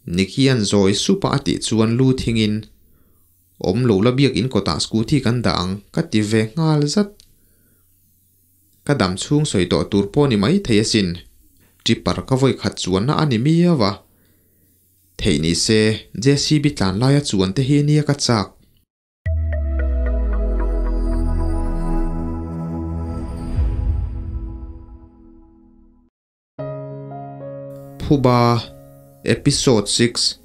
Nicky-a'n zawi supa a tih chuan lu thingin, Awm lo la biak in kawtah scooty kan dah ang ka ti ve nghal zat. Ka dam chhung sawi tawh tur pawh ni mai thei asin. Tipper ka vawi khat chuanna a ni miau a. Theih ni se, JCB tlan laia chuan te hi nia ka chak. Phuba Episode 6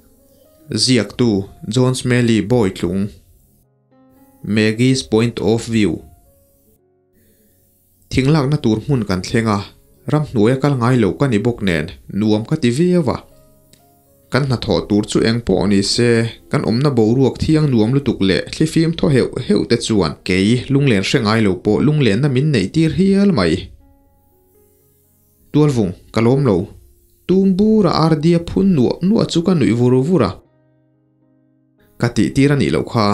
Ziaktu John Smelly Bawitlung Maggie's Point of View Thinglakna tur hmun kan thleng a, ramhnuaia kal ngai lo ka ni bawk nen nuam ka ti viau a. Kan hnathawh tur chu eng pawh ni se, kan awmna boruak thiang nuam lutuk leh thlifim thaw heuh heuh te chuan kei lunglen hre ngai lo pawh lunglenna min neih tir hial mai. Tualvung, ka lawm lo. Tum bura Ardia phun nuah nuah chu ka nuih vur vur a. Ka tih tir a nih loh kha,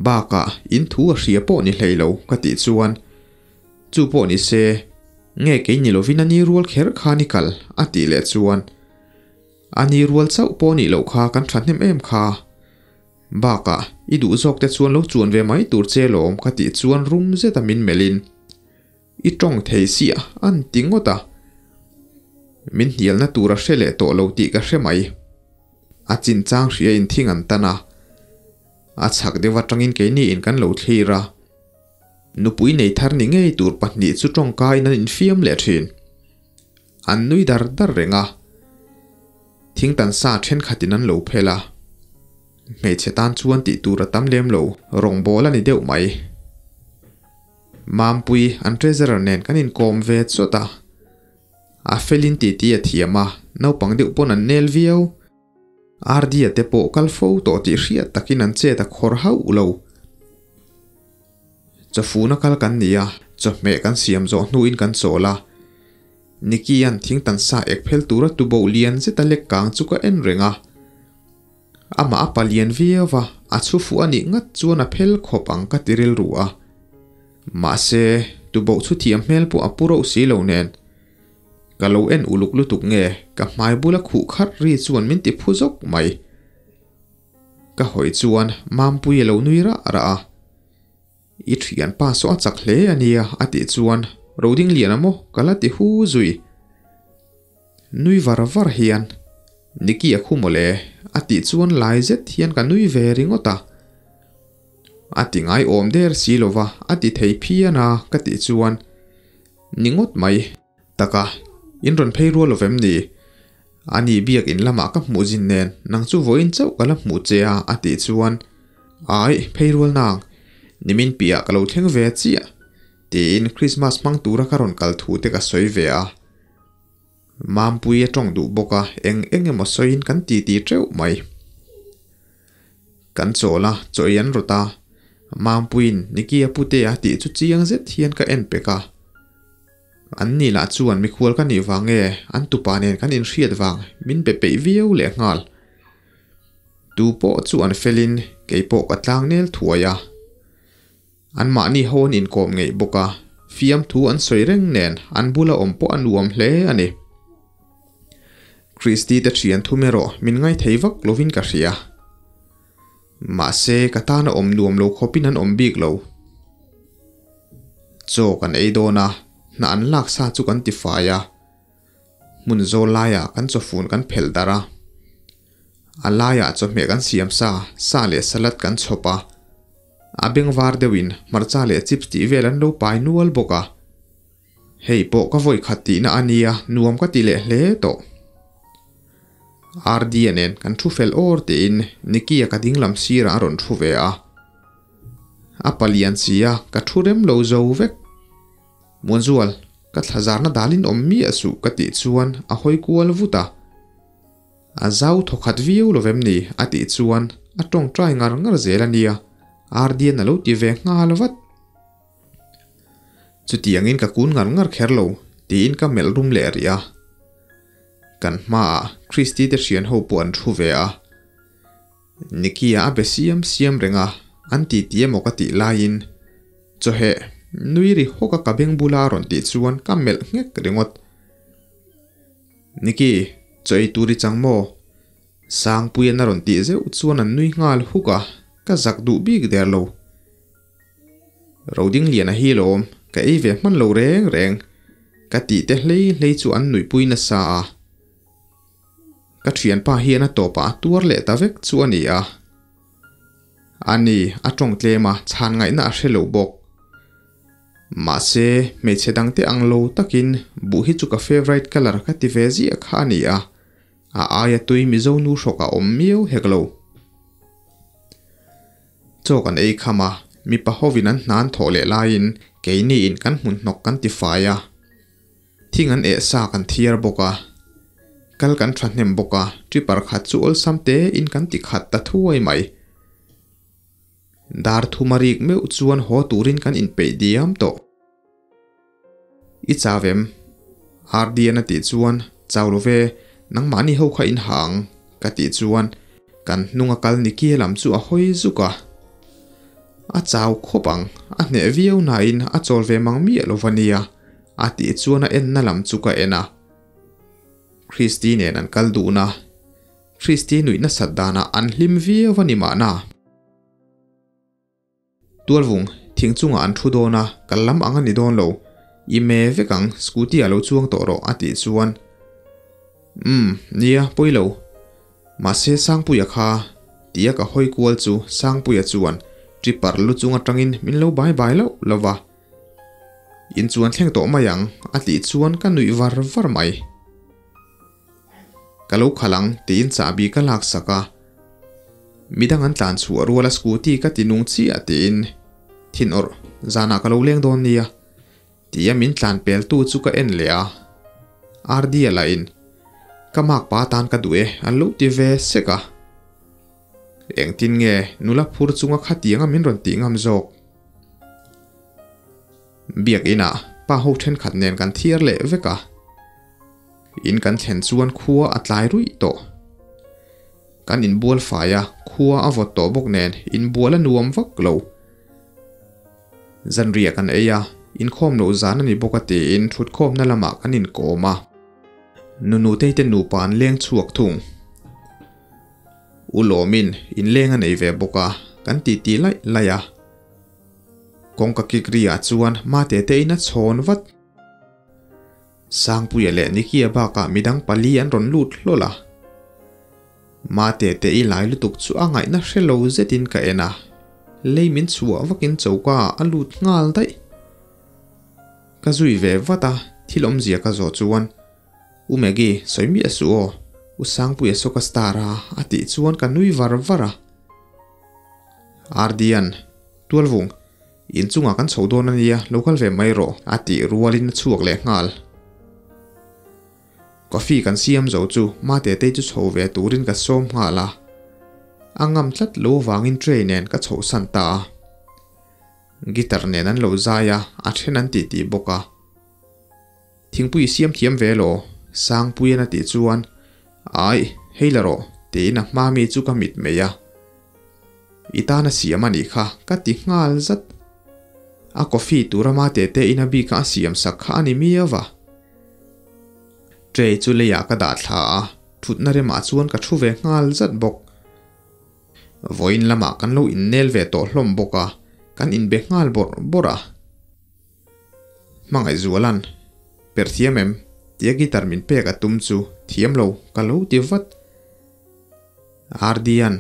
bakah in thu a hria pawh ni hlei lo ka tih chuan, Chu pawh ni se, nge kei ni lovin a ni rual kher khan i kal a tih leh chuan, A ni rual chauh pawh nih loh kha kan thahnem em kha. Bakah i duh zawk te chuan lo chuan ve mai tur che lawm ka tih chuan rum zeta min melhin, I tawng thei sia an ti ngawt a. Min hnialna tur a hre leh tawh lo tih ka hre mai. A chinchang hria in thing an tan a. A chhak deuh atangin keini in kan lo thlir a. Nupui nei thar ni ngei tur pahnih chu tawngkaiin an infiam leh thin. An nui dar dar reng a. Thingtan sa thenkhatin an lo phel a. Hmeichhe tan chuan tih tur a tam lem lo, rawngbâwl a ni deuh mai. Mampui, an treasurer nen kan inkawm ve chawt a. A felin titi a thiam a, naupang deuh pawn an nel viau. Ardia te pawh kal fo tawh tih hriat takin an chet a khawr hauh lo. Chawfuna kal kan ni a, chawhmeh kan siam zawh hnuin kan chawl a. Nicky-a'n thingtan sa ek phel tura tuboh lian zeta lek kang chu ka en reng a. Amah a palian viau va, a chhu fuh a nih ngat chuan a phel khawp ang ka ti rilru a. Mahse, tuboh chhu thiam hmel pawh a pu rauh si lo nen. Ka lo en uluk lutuk nge, ka hmai bula khuh kharh ri chuan min ti phu zawk mai. Ka hawi chuan Mampui a lo nui rah rah a. I thianpa saw a chak hle a nia a tih chuan Rodingliana maw ka la ti hu zui. Nui var var hian, Nicky a khu mawle, a tih chuan lai zet hian ka nui ve ringawt a. A ti ngai awm der si lova a ti thei phian a ka tih chuan, Ni ngawt mai. Taka, in rawn phei rual lovem ni? Ani biak in lamah ka hmuh zin nen nang chu vawiin chauh ka la hmuh che a a tih chuan, Ai, phei rual nang, nimin piah ka lo thleng ve chiah, tiin Christmas hmang tura ka rawn kal thu te ka sawi ve a. Mampui a tawng duh bawk a, eng eng emaw sawiin kan titi teuh mai. Kan chawl a, chaw ei an rawt a, Mampuiin Nicky a pute a tih chu chiang zet hian ka en pek a. An ni lah chuan mikhual ka nih vang nge an tupa nen kan inhriat vang min pe peih viau leh nghal. Tu pawh chu an felin kei pawh ka tlang nel thuai a. Anmahni ho an inkawm ngeih bawk a, fiamthu an sawi reng nen an bula awm pawh a nuam hle a ni. Christy te thian thum erawh min ngaithei vak lovin ka hria. Mahse ka tana awm nuam lo khawpin an awm bik lo. Chaw kan ei dawn a, hna an lak sa chu kan tifai a. Hmun zawl laiah kan chawfun kan phelh darh a. A laiah chawhmeh kan siam sa, sa leh salad kan chhawp a. A beng var deuhin hmarcha leh chips tih vel an lo pai nual bawk a. Hei pawh ka vawi khat tihna a nia, nuam ka ti leh hle tawh. RD-a nen kan thu fel awr tiin Nicky-a ka ding lam sirah a rawn thu ve a. A palian si a, ka thu rem lo zo vek. Muanzual, ka thlazarna dalin awm miah suh ka tih chuan a hawi kual vut a. A zau thawkhat viau lo vem ni? a tih chuan a tawngtai ngar ngar zel a nia, Ardian a lo ti ve nghal vat. Chutiangin ka kun ngar ngar kher lo, tiin ka melh rum leh rih a. Kan hmaah Christy te thian ho pawh an thu ve a. Nicky-a a be siam siam reng a, an ti ti emaw ka tih laiin chawheh nui ri hawk a ka beng bula a rawn tih chuan ka melh nghek ringawt. Nicky, chaw ei tur i chang maw? Sangpuia'n a rawn tih zeuh chuan an nui nghal huk a, ka zak duh bik der lo. Rodingliana hi lawm, ka ei ve hman lo reng reng, ka tih te hlei hlei chu an nuihpui nasa a. Ka thianpa hian a tawpah a tuar leh ta vek chu a ni a. Ani, a tawng tlem a, chhan ngaihna a hre lo bawk. Mahse, hmeichhe dangte ang lo takin buh hi chu ka favourite colour ka ti ve ziah kha a ni a, a aia tui Mizo nu hrawk a awm miau hek lo. Chaw kan ei kham a, mipa hovin an hna an thawh leh laiin keiniin kan hmun hnawk kan ti fai a. Thing an eh sa kan thiar bawk a, kal kan thahnem bawk a, tripper khat chu awlsam tein kan ti khat ta thuai mai. Dar thuma rik meuh chuan haw turin kan inpeih diam tawh. I chau em? RDN a tih chuan, Chau lo ve, nangmahni ho kha in ha ang, ka tih chuan kan hnunga kal ni kia lam chu a hawi zuk a. A chau khawp ang, a hneh viau nain a chawl ve mang miah lo va nia, a tih chuan a enna lam chu ka en a. Christy nen an kal dun a, Christy nuih nasat danah an hlim viau a ni mahna. Tualvung, thing chungah an thu dawn a, kal lam ang a ni dawn lo. I me vek ang, scooty ah lo chuang tawh rawh a tih chuan Umm, nia, pawi lo. Mahse Sangpuia kha tia ka hawi kual chu Sangpuia chuan tripper lu chung atangin min lo bai bai loh lo va. In chuan thleng tawh mai ang a tih chuan ka nuih var var mai. Ka lo khalh ang tiin chahbi ka laksak a, midang an tlan chhuah rual a scooty ka ti nung chiah tiin thin awrh zanah ka lo leng dawn nia tia min tlan pel tu chu ka en leh a, RD a lah in ka mak pa tan ka duh e an lo ti ve sek a, engtin nge nula phur chunga khatianga min rawn tih ngam zawk. Biakinah pa ho thenkhat nen kan thiar leh vek a. In kan thlen chuan khua a tlai ruih tawh. Kan inbual fai a, khua a vawt tawh bawk nen inbual a nuam vak lo. Zanriah kan ei a, inkhawm loh zan a ni bawk a tiin thutkhawmna lamah kan inkawm a. Nunutei te nupa an leng chhuak thung. U Lawmin inleng a nei ve bawk a, kan titi laih laih a. Kawngka kik ri-ah chuan Mate te in a chhawn vat. Sangpuia leh Nikia bakah midang pali an rawn lut hlawl a. Mate te i lai lutuk chu a ngaihna hre lo zetin ka en a, lei min chhuah vakin choka ah a lut nghal daih. Ka zui ve vat a, thil awmzia ka zawh chuan, U Maggie, sawi miah suh aw, U Sangpuia saw ka star a, a tih chuan ka nui var var a. Ardian, Tualvung, In chungah kan chho dawn a nia, lo kal ve mai rawh, a tih rualin a chhuak leh nghal. Coffee kan siam zo chu Matetei chu chho ve turin ka sawm nghal a. A ngam tlat lo vangin tray nen ka chhohsan ta a. Guitar nen an lo zai a, a then an tih tih bawk a. Thingpui i siam thiam ve law? Sangpuian a tih chuan, Aih, hei la rawh, tiin a hma mi chu ka mit mai a. I tan a siam a nih kha, ka ti nghal zat. A coffee tura mate te in a bika a siam sak kha a ni miau va. Tray chu leiah ka dah thla a, thutna remah chuan ka thu ve nghal zat bawk. Vawiin lamah kan lo innel ve tawh hlawm bawk a, kan inbe nghal bawrh bawrh a. Hmangaihzuala'n, Per thiam em? tia guitar min pek a tum chu thiam lo ka lo ti vat. RD-a'n,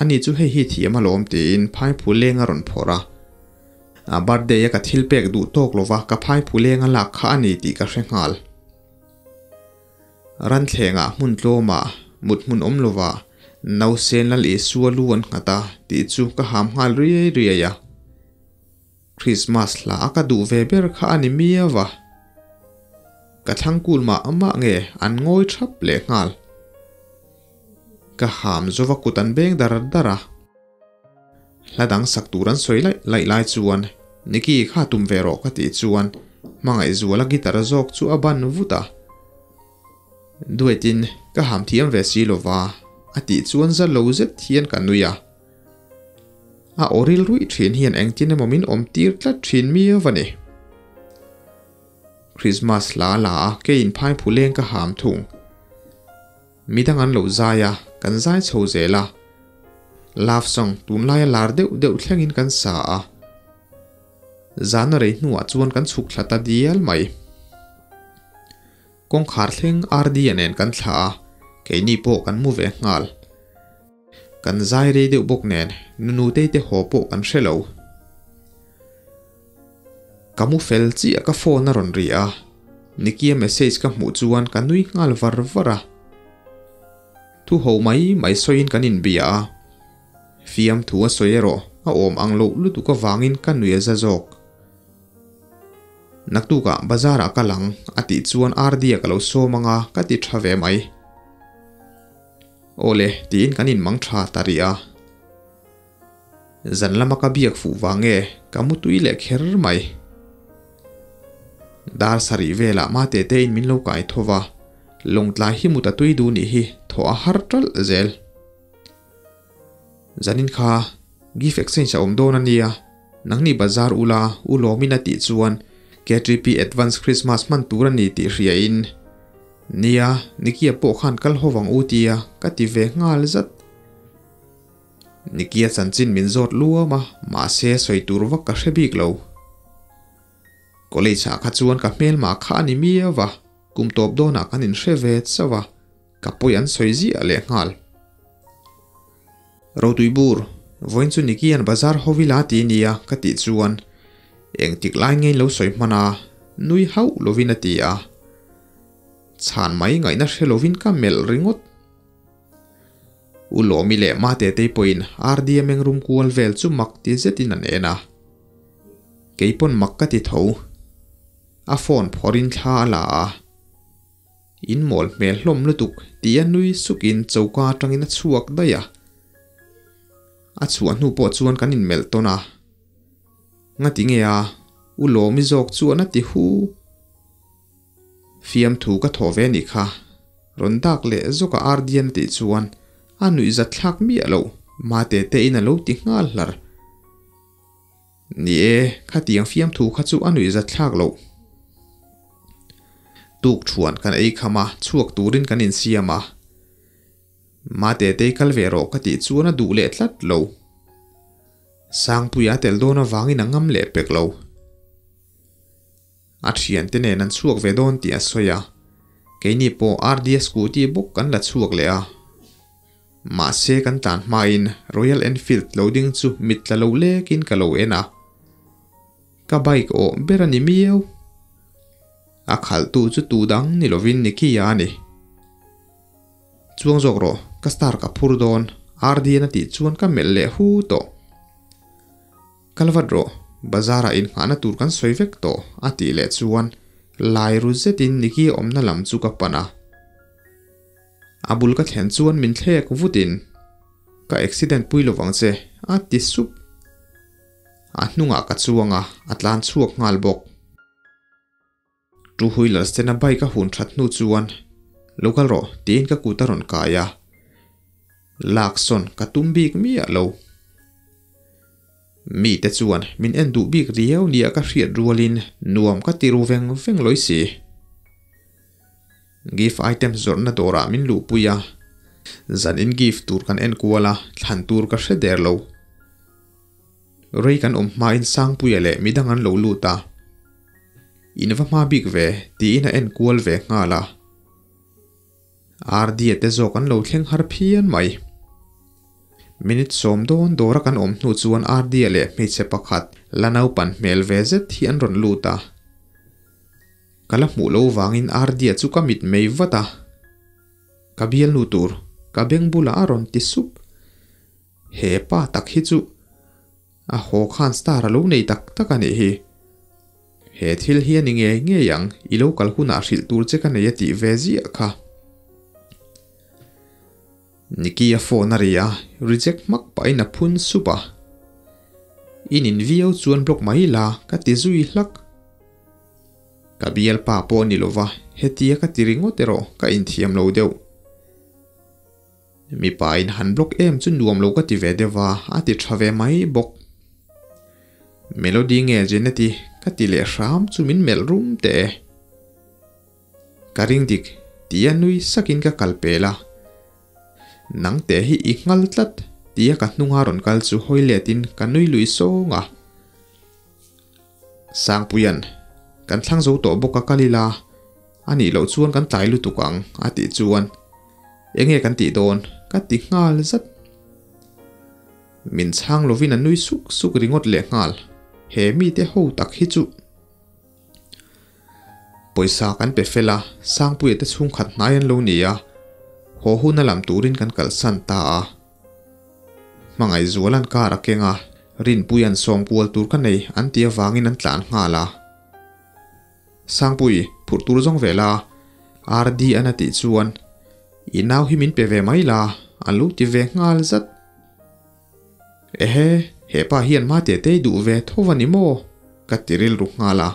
Ani chu hei hi thiam alawm tiin phaiphu leng a rawn phawrh a. A birthday-a ka thil pek duh tawk lova ka phaiphu leng a lak kha a ni tih ka hre nghal. Ranthlengah hmun tlawmah mut hmun awm lova nausen Lal Isua lu an nghat a tih chu ka ham nghal riai riai a. Christmas hla a ka duh ve ber kha a ni miau va. Ka thlang kul mah mah nge an ngawi thap leh nghal. Ka ham zova kut an beng dar dar a. Hla dang sak tur an sawi laih laih lai chuan Nicky kha tum ve rawh ka tih chuan Hmangaihzuala guitar zawk chu a ban vut a. Duetin ka ham thiam ve si lova a tih chuan za lo zet hian ka nui a. A aw ril ruih thin hian engtin emaw min awm tir tlat thin miau a ni. Christmas hla la a keiin phai phuleng ka ham thung. Midang an lo zai a, Kan zai chho zel a, love song tunlaia lar deuh deuh thlengin kan sa a. Zana rei hnuah chuan kan chhuk thla ta dial mai. Kawngkhar thleng RD-a nen kan thlah a, keini pawh kan mu ve nghal. Kan zai rei deuh bawk nen Nunutei te haw pawh kan hre lo. Ka mu fel chiah ka phone a rawn ri a, Nicky-a message ka hmuh chuan ka nui nghal var var a. Thu ho mai mai sawiin kan inbia a, fiamthu a sawi erawh a awm ang loh lutuk avangin ka nui a za zawk. Naktukah bazar ah ka lang a tih chuan RD-a ka lo sawm anga ka ti tha ve mai. Awle tiin kan inmang tha ta rih a. Zan lama ka biak fuh vang nge ka mu tui leh kher mai. Dar sarih velah mate te in min lo kai tho va, lawngtlai hi mut a tui duh nih hi thawh a har ṭalh zel. Zanin kha gift exchange a awm dawn a nia, nangni bazar ula u lawmin a tih chuan KTP advance Christmas hman tur a ni tih hria in, Nia, Nicky-a pawh khan kal ho vang u tia ka ti ve nghal zat. Nicky-a chanchin min zawt luam a, mahse sawi tur vak ka hre bik lo. College ah kha chuan ka hmelmah kha a ni miau va, kum tawp dawnah kan inhre ve chauh a, ka pawi an sawi ziah leh nghal. Rotui bur, vawiin chu Nicky-a'n bazar ho ila ti nia ka tih chuan engtik lai ngein lo sawi hman a, nui hauh lovin a ti a. Chhan mai ngaihna hre lovin ka melh ringawt. U Lawmi leh Matetei pawhin RDM eng rum kual vel chu mak ti zetin an en a. Kei pawn mak ka ti tho. A phone phawrhin thla a la a. In mawl hmel hlawm lutuk tia nui sukin choka atangin a chhuak daih a. A chhuah hnu pawh chuan kan inmelh tawn a. Ngati nge a? U Lawmi zawk chuan a ti hu. Fiamthu ka thawh ve nih kha. Rawn dak leh zawk a RDN a tih chuan a nuih zat thlak miah loh Mate te in a lo ti nghal hlar. Ni e, khatiang fiamthu kha chu a nuih zat thlak loh. Tuk thuan kan ei kham a, chhuak turin kan insiam a. Mate te i kal ve rawh ka tih chuan a duh leh tlat lo. Sangpuia tel dawn avangin a ngam leh pek lo. A thiante nen an chhuak ve dawn tih a sawi a, keini pawh RDS scooty bawk kan la chhuak leh a. Mahse kan tlan hmain Royal Enfield lo ding chu mit tla lo lekin ka lo en a. Ka bike awh ber a ni miau. A khalhtu chu tu dang ni lovin Nicky-a a ni. Chuang zawk rawh, ka star ka phur dawn, RDN a tih chuan ka melh leh hu tawh. Kal vat rawh, bazar ah innghahna tur kan sawi vek tawh a tih leh chuan lai ru zetin Nicky awmna lam chu ka pan a. A bul ka thlen chuan min thlek vutin Ka accident pui lovang che a ti sup. A hnungah ka chuang a, a tlan chhuak nghal bawk. Two wheelers ten a bike a hun that hnu chuan lo kal rawh tiin ka kut a rawn kai a, lak sawn ka tum bik miah lo. Mite chuan min en duh bik riau nia ka hriat rualin nuam ka ti ru veng veng lawi si. Gift items zawrhna dawrah min luhpui a, zanin gift tur kan en kual a, thlan tur ka hre der lo. Rei kan awm hmain Sangpuia leh midang an lo lut a. In va hma bik ve, tiin a en kual ve nghal a. RD-a te zawk an lo thleng har phian mai. Minute sawm dawn dawra kan awm hnu chuan RD-a leh hmeichhe pakhat la naupan hmel ve zet hi an rawn lut a. Ka la hmuh lo vangin RD-a chu ka mit mei vat a. Ka bialnu tur, ka beng bulah a rawn ti sup. He pa tak hi chu a haw khan star a lo nei tak tak a nih hi. He thil hi a ni ngei ngei ang, i lo kal hunah hrilh tur che ka nei a tih ve ziah kha. Nicky a phone a ri a, reject hmak pahin a phun sup a. I nin viau chuan block mai la ka ti zui hlak. Ka bialpa pawh a ni lova, hetia ka ti ringawt erawh ka inthiam lo deuh. Mipa in han block em chu nuam lo ka ti ve deuh a, a ti tha ve mai bawk. Melody nge Jeneti ka ti leh hram chu min melh rum teh e. Ka ring dik tia nui sakin ka kal pel a. Nang te hi i nghal tlat tia ka hnunga rawn kal chu hawi letin ka nui lui sawng a. Sangpuia'n, Kan thlang zo tawh bawk a kal ila, a nih loh chuan kan tlai lutuk ang a tih chuan, Enge kan tih dawn? ka ti nghal zat. Min chhang lovin a nui suk suk ringawt leh nghal, he mite ho tak hi chu. Pawisa kan pe fel a, Sangpuia te chhungkhat hnai an lo ni a, haw hun a lam turin kan kalsan ta a. Hmangaihzuala'n car a keng a, Rinpuia'n sawm kual tur ka nei an ti avangin an tlan nghal a. Sangpui, phurh tur zawng ve la, RD an a tih chuan, I nau hi min pe ve mai la, a lo ti ve nghal zat. Ehe, he pa hian hma teh tei duh ve tho va ni maw? ka ti rilru nghal a.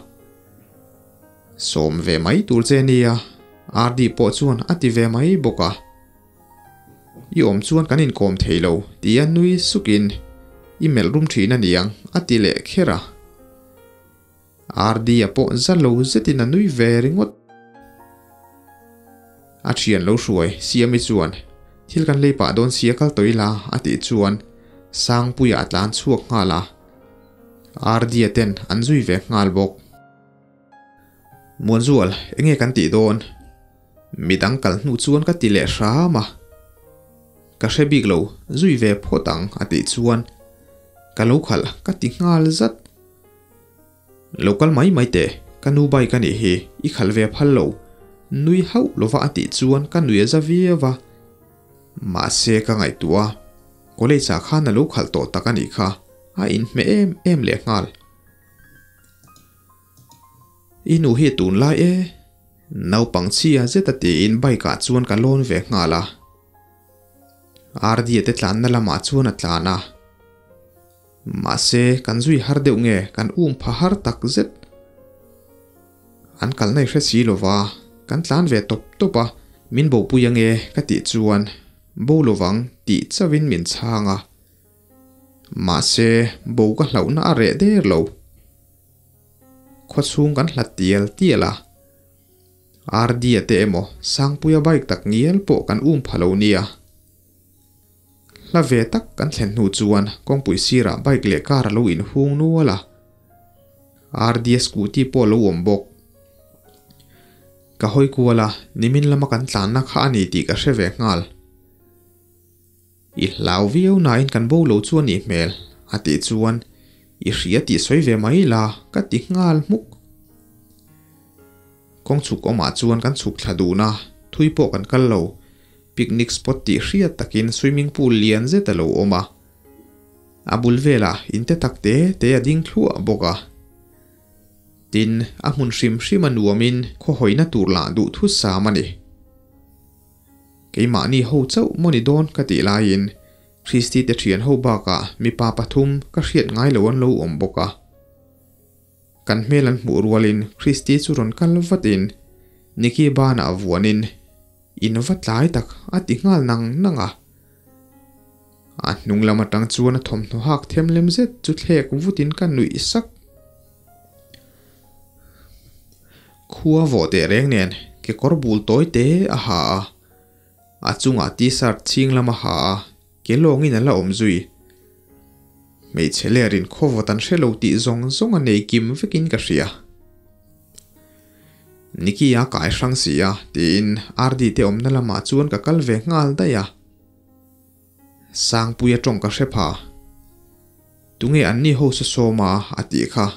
Sawm ve mai tur che nia, RD pawh chuan a ti ve mai bawk a. I awm chuan kan inkawm thei lo, tia nui sukin, I melh rum thin a niang, a ti leh kher a. RD-a pawh za lo zetin a nui ve ringawt. A thian lo hruai, Siami chuan, Thil kan lei pah dawn sia kal tawh ila, a tih chuan Sangpuia a tlan chhuak nghal a. RD-a ten an zui ve nghal bawk. Muanzual, enge kan tih dawn? Midang kal hnu chuan ka ti leh hram a. Ka hre bik lo, zui ve phawt ang, a tih chuan ka lo khalh ka ti nghal zat. Lo kal mai mai teh, ka nu bike a nih hi, i khalh ve phal lo, nui hauh lova a tih chuan ka nui a za viau a. Mahse ka ngaihtuah a, college ah khan a lo khalh tawh tak a nih kha, a inhmeh em em leh nghal. I nu hi tunlai e, naupang chhia zeta tiin bike ah chuan ka lawn ve nghal a. Ardia te tlanna lamah chuan a tlan a. Mahse, kan zui har deuh nge kan um pha har tak zet. An kalna i hre si lova, kan tlan ve tawp tawp a, min bopui ange ka tih chuan bo lovang tih chauhin min chhang a. Mahse, bo ka hlauhna a reh der lo. Khawchhung kan hlat tial tial a. RD-a te emaw Sangpuia bike tak ngial pawh kan um pha lo nia. Hla ve tak kan thlen hnu chuan kawngpui sirah bike leh car a lo inhung nual a, RD-a scooty pawh a lo awm bawk. Ka hawi kual a, nimin lama kan tlanna kha a ni tih ka hre ve nghal. I hlau viau nain kan bo lo chu a nih hmel, a tih chuan i hria tih sawi ve mai la ka ti nghal hmuk. Kawng chhuk awmah chuan kan chhuk thla dun a, thui pawh kan kal lo. Picnic spot tih hriat takin swimming pool lian zet a lo awm a. A bul velah in te tak te te a ding thluah bawk a. Tin, a hmun hrim hrim a nuamin khaw hawina tur lah duh thu sam a ni. Keimahni ho chauh maw ni dawn ka tih laiin Christy te thian ho bakah mipa pathum ka hriat ngai lo an lo awm bawk a. Kan hmel an hmuh rualin Christy chu rawn kal vatin Nicky banah vuanin In va tlai tak a ti nghal nang nang a. A hnung lam atang chuan a thawmhnaw hak them lem zet chu thlek vutin ka nuih sak. Khua vawh teh reng nen kekawr bul tawi te a ha a, a chungah t-shirt chhing lam a ha a, ke lawngin a la awm zui. Hmeichhe lerin khawvawt an hre lo tih zawng zawng a nei kim vekin ka hria. Nicky a kai hrang si a, tiin RD te awmna lamah chuan ka kal ve nghal daih a. Sangpuia tawng ka hre pha. Tunge an ni ho sa sawm a a tih kha.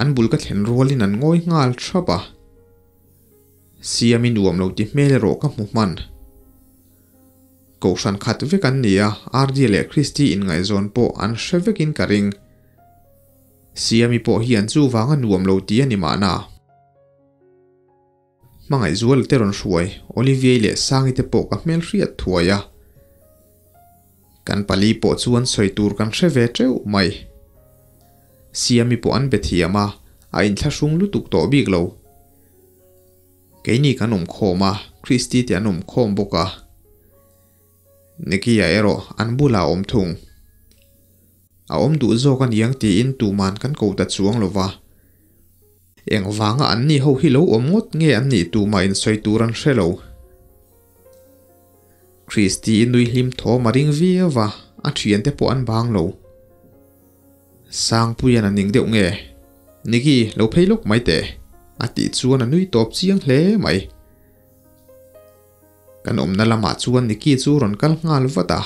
An bul ka thlen rualin an ngawi nghal thap a. Siami nuam lo ti hmel erawh ka hmu hman. Kohhran khat vek an ni a, RD leh Christy inngaihzawn pawh an hre vekin ka ring. Siami pawh hian chuvanga nuam lo ti a ni mahna. Hmangaihzuala te rawn hruai, Olivier leh Sangi te pawh ka hmel hriat thuai a. Kan pali pawh chuan sawi tur kan hre ve teuh mai. Siami pawh an be thiam a, a inthlahrung lutuk tawh bik lo. Keini kan awm khawm a, Christy te an awm khawm bawk a. Nicky-a erawh an bulah a awm thung. A awm duh zawk a niang tiin tuman kan ko ta chuang lo va. Engvanga an ni ho hi lo awm ngawt nge an nih tumah insawi tur an hre lo. Christy nui hlim thawm a ring viau a, a thiante pawh an bang lo. Sangpuia'n a ning deuh nge? Niki, lo phei lawk mai teh, a tih chuan a nui tawp chiang hle mai. Kan awmna lamah chuan Niki chu rawn kal nghal vat a.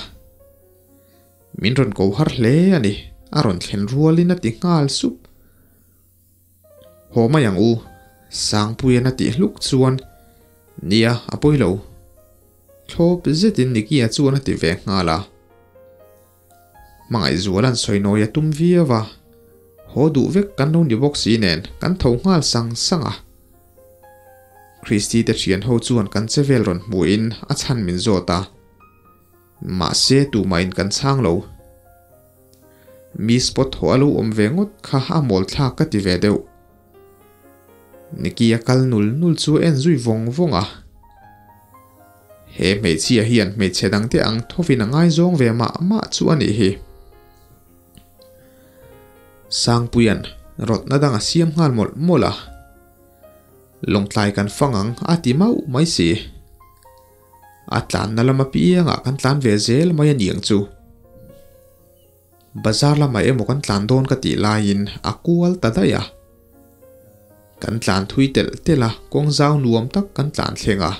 Min rawn ko har hle a ni, a rawn thlen rualin a ti nghal sup. Haw mai ang u, Sangpuia'n a tih hluk chuan, Nia, a pawi lo. Thlawp zetin Nicky-a chuan a ti ve nghal a. Hmangaihzuala'n sawinawi a tum viau a, haw duh vek kan lo ni bawk si nen kan tho nghal sang sang a. Christy te thian ho chuan kan che vel rawn hmuhin a chhan min zawt a, mahse tumahin kan chhang lo. Mi spot haw a lo awm ve ngawt kha a mawl thlak ka ti ve deuh. Nicky a kal nul nul chu a en zui vawng vawng a. He hmeichhia hian hmeichhe dangte ang thawvin a ngaizawng ve mah mah chu a nih hi. Sangpuia'n rawtna dang a siam nghal mawlh mawlh a. Lawngtlai kan fang ang a ti mauh mai si. A tlanna lam apiangah kan tlan ve zel mai a niang chu. Bazar lamah emaw kan tlan dawn ka tih laiin a kual ta daih a. Kan tlan thui telh telh a, kawng zau nuam tak kan tlan thleng a.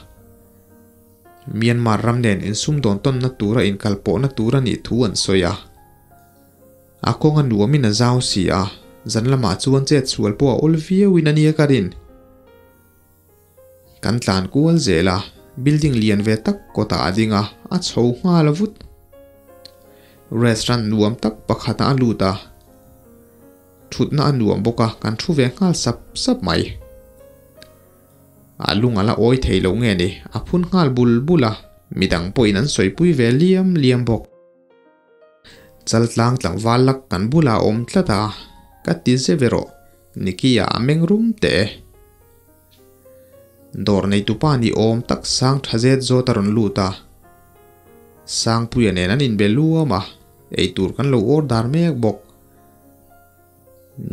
Myanmar ram nen insumdawn tawnna tura inkalpawhna tur a nih thu an sawi a. A kawng a nuamin a zau si a, zan lamah chuan chet sual pawh a awl viauin a nia ka rin. Kan tlan kual zel a, building lian ve tak kawtah a ding a, a chho nghal vut. Restaurant nuam tak pakhatah a lut a, thutna a nuam bawk a, kan thu ve nghal sap sap mai. A lung a la awi thei lo nge ni, a phun nghal bul bul a, midang pawhin an sawipui ve liam liam bawk. Chaltlang tlangval lak kan bulah a awm tlat a, ka ti zeuh erawh Nicky-a a meng rum teh e. Dawr neitupa ni awm tak sang tha zet zawt a rawn lut a, Sangpuia nen an inbe luam a, eitur kan lo order mek bawk.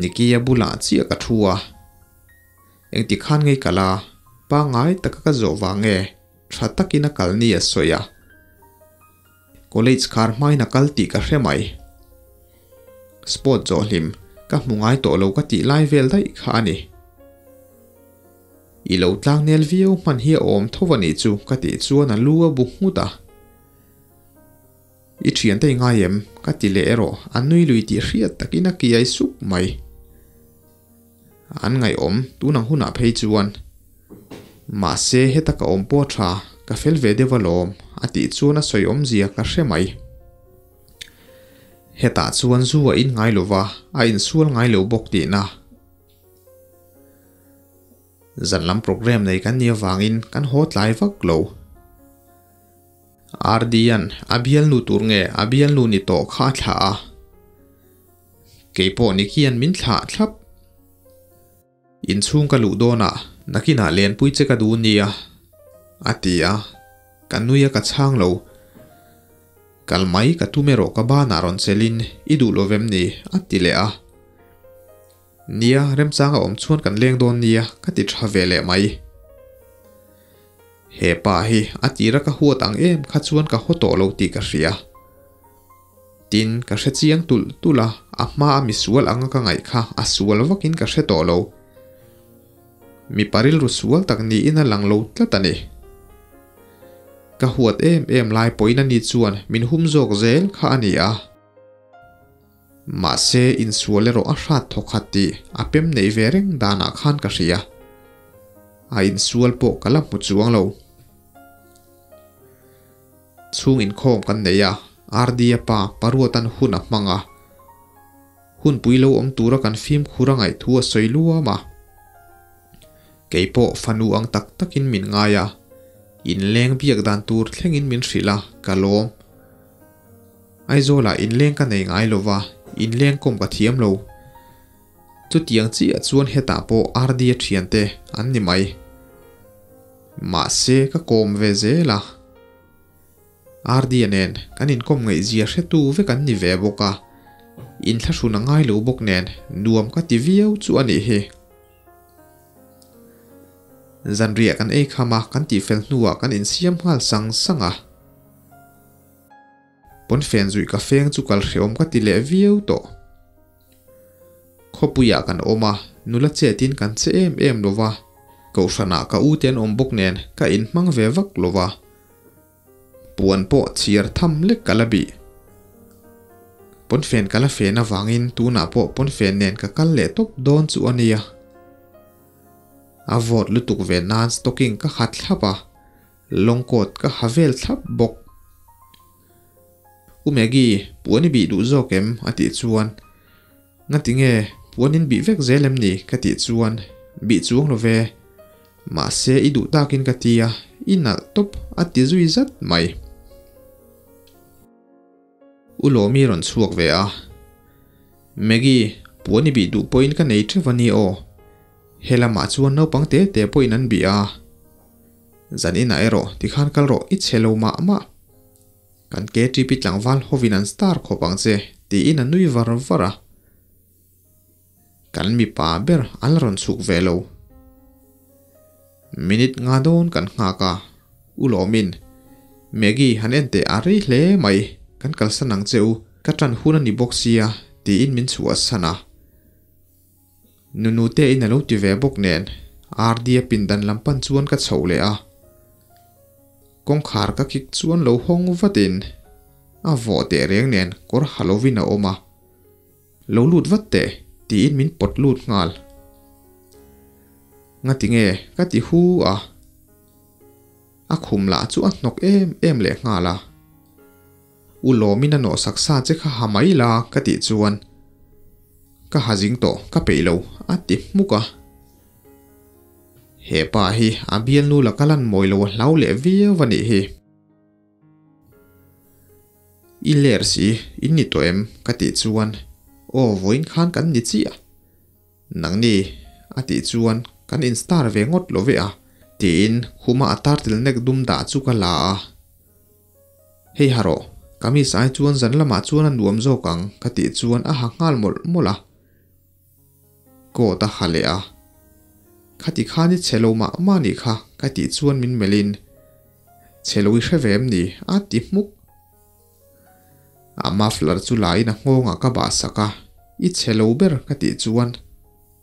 Nicky-a bulah chiah ka thu a, engti khan ngei kal a, pangngai taka ka zawh vang nge tha takin a kal ni a sawi a. College khar hmain a kal tih ka hre mai. Sport zawh hlim ka hmu ngai tawh lo ka tih lai vel daih kha a ni. I lo tlang nel viau hman hi a awm tho a nih chu ka tih chuan a lu a bu nghut a. I thiante i ngai em? Ka ti leh erawh a nui lui tih hriat takin a kiai sup mai. An ngaihawm tun ang hunah phei chuan. Mahse heta ka awm pawh tha, ka fel ve deuh alawm, a tih chuan a sawi awmzia ka hre mai. Hetah chuan zu a in ngai lova, a insual ngai lo bawk tihna. Zan lam programme nei kan nih avangin kan haw tlai vak lo. RD-a'n a bialnu tur nge a bialnu ni tawh kha a thlah a. Keipawh ni khian min thlah thlap. Inchhung ka luh dawnah nakinah lenpui che ka duh nia, a ti a, ka nui a ka chhang lo. Kal mai ka tum erawh ka banah rawn chelin i duh lo vem ni, a ti leh a. Nia, remchanga awm chuan kan leng dawn nia, ka ti tha ve leh mai. He pa hi a tira ka huat ang em kha chuan ka haw tawh lo tih ka hria. Tin, ka hre chiang tulh tulh a, a hma a misual anga ka ngaih kha a sual vakin ka hre tawh lo. Mipa rilru sual tak niin a lang lo tlat a ni. Ka huat em em lai pawhin ani chuan min hum zawk zel kha a ni a. Mahse, insual erawh a hrat thawkhat tih a pem neih ve reng danah khan ka hria. A insual pawh ka la hmu chuang lo. Chhung inkhawm kan nei a, RD-a pa Paruatan hun a hmang a. Hunpui lo awm tura kan fimkhur a ngaih thu a sawi luam a. Kei pawh fanu ang tak takin min ngai a, inleng biak dan tur thlengin min hrilh a, ka lawm. Aizawlah inleng ka nei ngai lova, inleng kawm ka thiam lo. Chutiang chiah chuan hetah pawh RD-a thiante an ni mai. Mahse ka kawm ve zel a. RD-a nen kan inkawm ngaihzia hretu vek an ni ve bawk a, inthlahrun a ngai lo bawk nen nuam ka ti viau chu a nih hi. Zanriah kan ei kham a, kan tihfel hnuah kan insiam nghal sang sang a. Pawnfen zuih ka feng chu kal hreawm ka ti leh viau tawh. Khawpuiah kan awm a, nula chetin kan che em em lo va, kohhranah ka u te an awm bawk nen ka inhmang ve vak lo va. Puan pawh chhiar tham lek ka la bih. Pawnfen ka la fen avangin tunah pawh pawnfen nen ka kal leh tawp dawn chu a nia. A vawt lutuk ve nan stocking ka ha thlap a, long coat ka ha vel thlap bawk. U Maggie, puan i bih duh zawk em? a tih chuan, Ngati nge, puan in bih vek zel em ni? ka tih chuan, Bih chuang lo ve. Mahse i duh takin ka ti a, i nalh tawp a ti zui zat mai. U Lawmi rawn chhuak ve a. Maggie, puan i bih duh pawhin ka nei teuh a ni aw. He lamah chuan naupang te te pawhin an bih a. Zan inah erawh tikhan kal rawh i chhe lo mah mah. Kan KTP tlangval hovin an star khawp ang che tiin a nui var var a. Kan mipa ber an la rawn chhuk ve lo. Minute nga dawn kan nghak a, U Lawmin, Maggie han en teh a rei hle mai, kan kalsan ang che u, ka ṭan hun a ni bawk sia tiin min chhuahsan a. Nunu te in a lo ti ve bawk nen RD-a pindan lam pan chuan ka chhoh leh a. Kawngkhar ka kik chuan lo hawng vatin a vawh teh reng nen kawr ha lovin a awm a. Lo lut vat teh tiin min pawt lut nghal. Ngati nge ka ti hu a. A khum lah chu a hnawk em em leh nghal a. U Lawmin a nawhsak sa che kha ha mai la ka tih chuan ka ha zing tawh ka peih lo a ti hmuk a. He pa hi a bialnu la ka lan mawi lo a hlau leh viau a nih hi. I ler si in ni tawh em ka tih chuan aw vawiin khan kan ni chiah. Nangni a tih chuan kan in star ve ngawt lo ve a tiin khuma a tartil nek dum dah chu ka la a. Hei ha rawh, kamis ai chuan zan lamah chuan a nuam zawk ang ka tih chuan a ha nghal mawlh mawlh a. Coat a ha leh a. Khati khan i chhe lo mah mah nih kha ka tih chuan min melh in, Chhe lo i hre ve em ni? a ti hmuk. A muffler chu la in a nghawngah ka bah sak a, I chhe lo ber ka tih chuan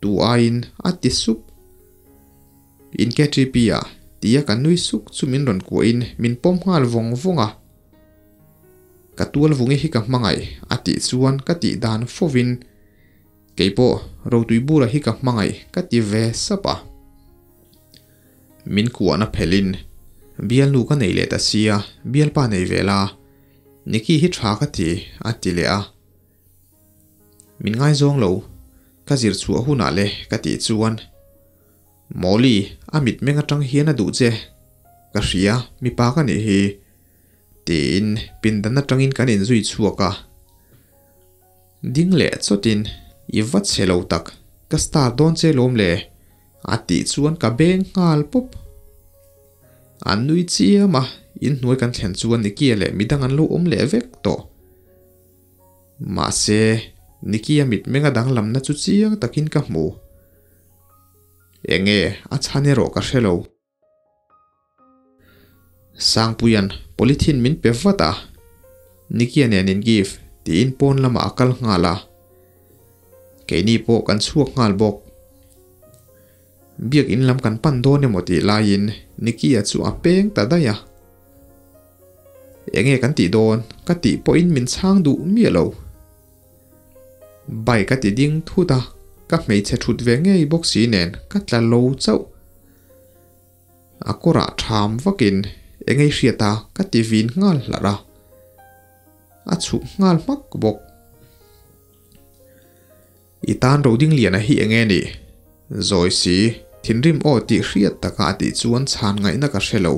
tu aiin a ti sup. In KTP ah tia ka nui suk chu min rawn kuahin min pawm nghal vawng vawng a. Ka tual vungi hi ka hmangaih a tih chuan ka tih dan fovin keipawh Rotui bura hi ka hmangaih ka ti ve sap a. Min kuahna phelhin bialnu ka nei leh ta sia bialpa nei ve la Nicky hi tha ka ti a ti leh a. Min ngaizawng lo ka zir chhuah hunah le ka tih chuan Mawli, a mitmeng atang hian a duh che. Ka hria, mipa ka nih hi. Tiin pindan atangin kan inzui chhuak a. Ding leh chawtin, I va chhe lo tak, ka star dawn che lawm le, a tih chuan ka beng nghal pawp. An nui chiam a, inhnuai kan thlen chuan Nicky-a leh midang an lo awm leh vek tawh. Mahse, Nicky-a mitmeng a danglamna chu chiang takin ka hmu. Enge a chhan erawh ka hre lo. Sangpuia'n polythene min pe vat a, Nicky-a nen in give tiin pawn lamah a kal nghal a. Keini pawh kan chhuak nghal bawk. Biak in lam kan pan dawn emaw tih laiin Nicky-a chu a peng ta daih a. Enge kan tih dawn ka tih pawhin min chhang duh miah lo. Bike a ti ding thut a, ka hmeichhe thut ve ngei bawk si nen ka tla lo chauh. A kawrah tham vakin eng ei hriat a ka ti vin nghal hlarh a, a chhuk nghal hmak bawk. I tan Rodingliana hi eng nge nih? Zawi si, thinrim aw tih hriat taka a tih chuan chhan ngaihna ka hre lo.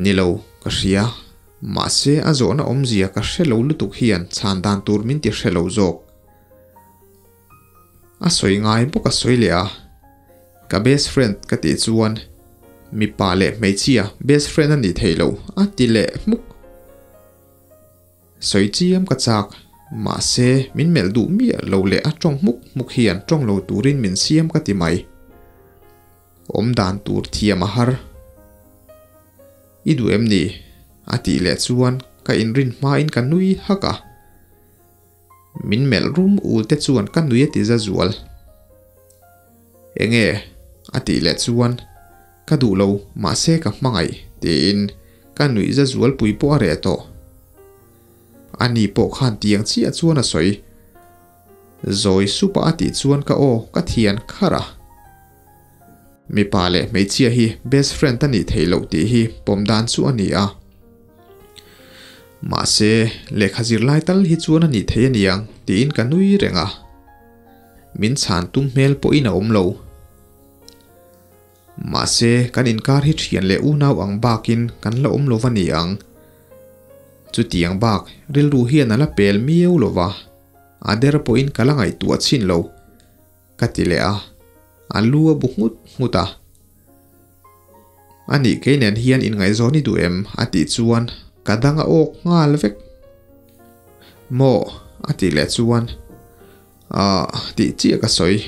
Ni lo, ka hria. Mahse, a zawhna awmzia ka hre lo lutuk hian chhan dan tur min ti hre lo zawk. A sawi ngai bawk a sawi leh a. Ka best friend ka tih chuan mipa leh hmeichhia best friend a nih theih loh a ti leh hmuk. Sawi chiam ka chak, mahse min melh duh miah lo leh a tawng hmuk hmuk hian tawng lo turin min siam ka ti mai. Awm dan tur thiam a har. I duh em ni? A tih leh chuan ka inrin hmain ka nui hak a. Min melh rum ul te chuan ka nui a ti za zual. Enge? a tih leh chuan Ka duh lo, mahse ka hmangaih tiin ka nuih za zual pui pawh a reh tawh. Ani pawh khan tiang chiah chuan a sawi. Zawi supa a tih chuan ka aw ka thian kharh a. Mipa leh hmeichhia hi best friend a nih theih loh tih hi pawm dan chu a ni a. Mahse, lehkha zirlai tal hi chuan a nih theih a niang tiin ka nui reng a. Min chhan tum hmel pawhin a awm lo. Mahse, kan inkar hi thian leh unau ang bakin kan la awm lo va ni ang. Chutiang bak rilru hian a la pel miau lo va, a der pawhin ka la ngaihtuah chhin lo. Ka ti leh a, a lu a bu nghut nghut a. A nih kei nen hian inngaihzawn i duh em? a tih chuan ka dang a awk nghal vek. Maw? a tih leh chuan Ahh tih chiah ka sawi.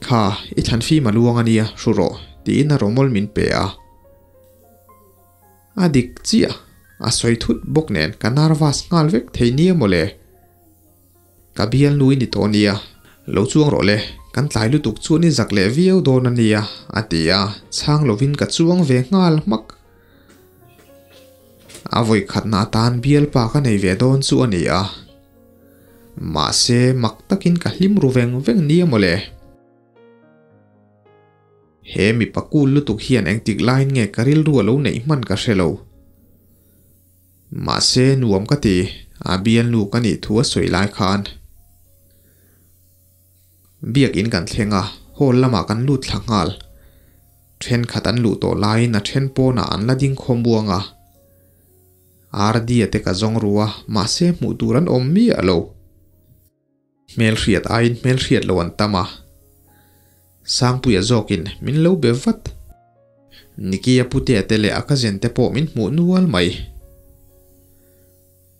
Kha, i thlan fim a luang a nia, hru rawh tiin a rawmawl min pe a. A dik chiah, a sawi thut bawk nen ka nervous nghal vek thei nia mawle. Ka bial nui ni tawh nia, lo chuang rawh le, kan tlai lutuk chuan i zak leh viau dawn a nia, a ti a, chhang lovin ka chuang ve nghal hmak. A vawi khatna atan bialpa ka nei ve dawn chu a ni a, mahse mak takin ka hlim ru veng veng nia mawle. He mipa kul lutuk hian engtik laiin nge ka rilru a lo neih hman ka hre lo. Mahse nuam ka ti, a bialnu ka nih thu a sawi lai khan. Biakin kan thleng a, hall lamah kan lut thla nghal. Thenkhat an luh tawh laiin a then pawnah an la ding khawm uang a. Ardia te ka zawng ru a, mahse hmuh tur an awm miah lo. Hmelhriat aiin hmelhriat lo an tam a, Sangpuia zawkin min lo be vat. Nikia putea te leh a cousin te pawh min hmuh nual mai.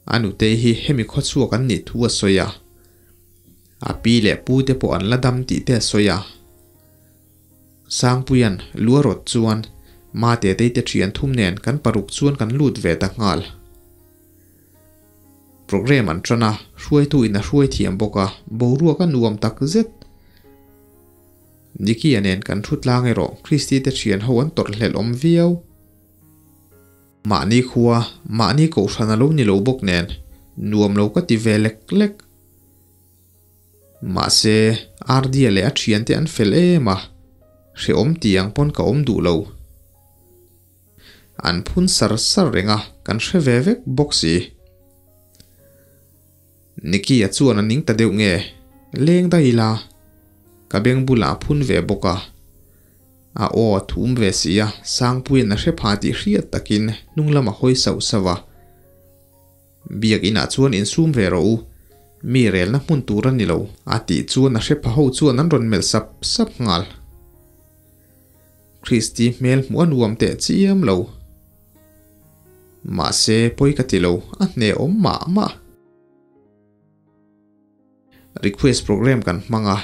A nutei hi hemi khawchhuak an nih thu a sawi a, a pi leh pu te pawh an la dam tih te a sawi a. Sangpuia'n lu a rawt chuan Matetei te thian thum nen kan paruk chuan kan lut ve ta nghal. Programme an tan a, hruaitu in a hruai thiam bawk a, boruak a nuam tak zet. Nicky-a nen kan thu tlang erawh Christy te thian ho an tawrh hlelh awm viau. Mahni khua, mahni kohhran a lo ni lo bawk nen, nuam lo ka ti ve lek lek. Mahse, Ardia leh a thiante an fel em a, hrehawm ti ang pawn ka awm duh lo. An phun sar sar reng a, kan hre ve vek bawk si. Nicky-a chuan a ning ta deuh nge, leng daih ila, ka beng bulah a phun ve bawk a. A aw a thum ve si a, Sangpuia'n a hre pha tih hriat takin hnung lam a hawi sauh sauh a. Biakinah chuan insum ve rawh u, mi relna hmun tur a ni lo, a tih chuan a hre pha ho chuan an rawn melh sap sap nghal. Christy hmel hmuh a nuam teh chiam lo. Mahse pawi ka ti lo, a hnehawm mah mah. Request program kan hmang a,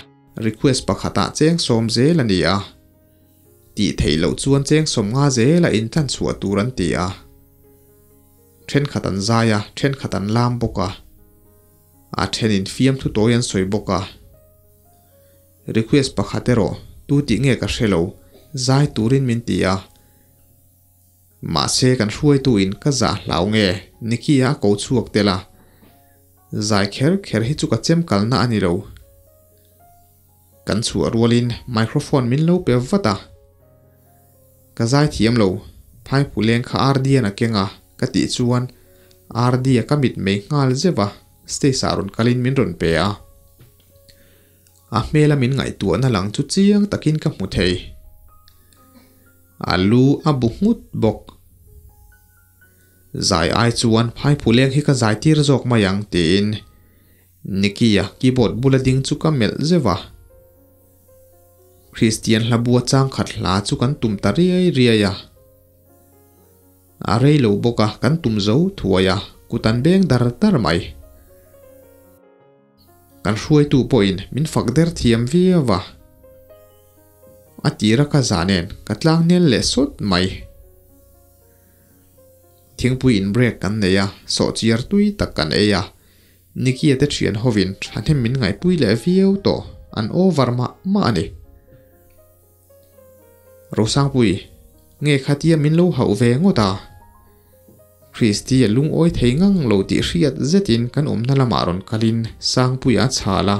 request pakhatah cheng sawm zel a ni a. Tih theih loh chuan cheng sawm nga zela intlan chhuah tur an ti a. Thenkhat an zai a, thenkhat an lam bawk a. A thenin fiamthu tawi an sawi bawk a. Request pakhat erawh tu tih nge ka hre lo, zai turin min ti a. Mahse kan hruaitu in ka zah hlau nge Nicky-a a ko chhuak tel a. Zai kher kher hi chu ka chem kalna a ni lo. Kan chhuah rualin microphone min lo pe vat a. Ka zai thiam lo, phaipu leng kha RD-an a keng a ka tih chuan RD-a ka mit mei nghal zeuh a, stage ah rawn kalin min rawn pe a. A hmela min ngaihtuahna lang chu chiang takin ka hmu thei. A lu a bu nghut bawk. Zai ai chuan phaipu leng hi ka zai tir zawk mai ang tiin Nicky-a keyboard bula ding chu ka melh zeuh a. Christian hlabua changkhat hla chu kan tum ta riai riai a. A rei lo bawk a, kan tum zo thuai a, kut an beng dar dar mai. Kan hruaitu pawhin min fak der thiam viau a. A tira ka zah nen ka tlang nel leh sawt mai. Thingpui in break kan nei a, sawhchiar tui tak kan ei a. Nicky-a te thian hovin thahnem min ngaihpui leh viau tawh, an over mah mah a ni. Rosangpui, nge khatia min lo hauh ve ngawt a? Christy a lungawi thei ngang lo tih hriat zetin kan awmna lamah rawn kalin Sangpuia a chhal a.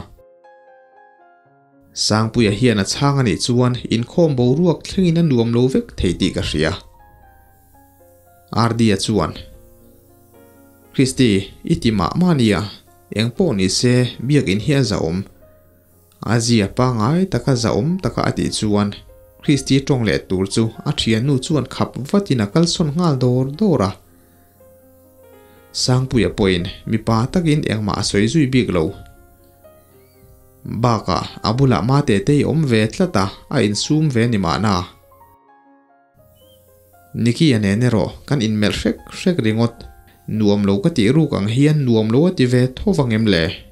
Sangpuia hian a chhang a nih chuan inkhawm boruak thlengin a nuam lo vek thei tih ka hria. Ardi-a chuan, Christy, i ti mah mah nia, eng pawh ni se biakin hi a zahawm. A zia pangngai taka zahawm taka a tih chuan Christy tawng leh tur chu a thiannu chuan khap vatin a kalsawn nghal dawr dawr a. Sangpuia pawhin mipa takin engmah a sawi zui bik lo. Bakah a bulah mate te i awm ve tlat a, a insum ve ni mahna. Nicky a nen erawh kan inmelh hrek hrek ringawt. Nuam lo ka tih ruk ang hian nuam lo a ti ve tho vang em le?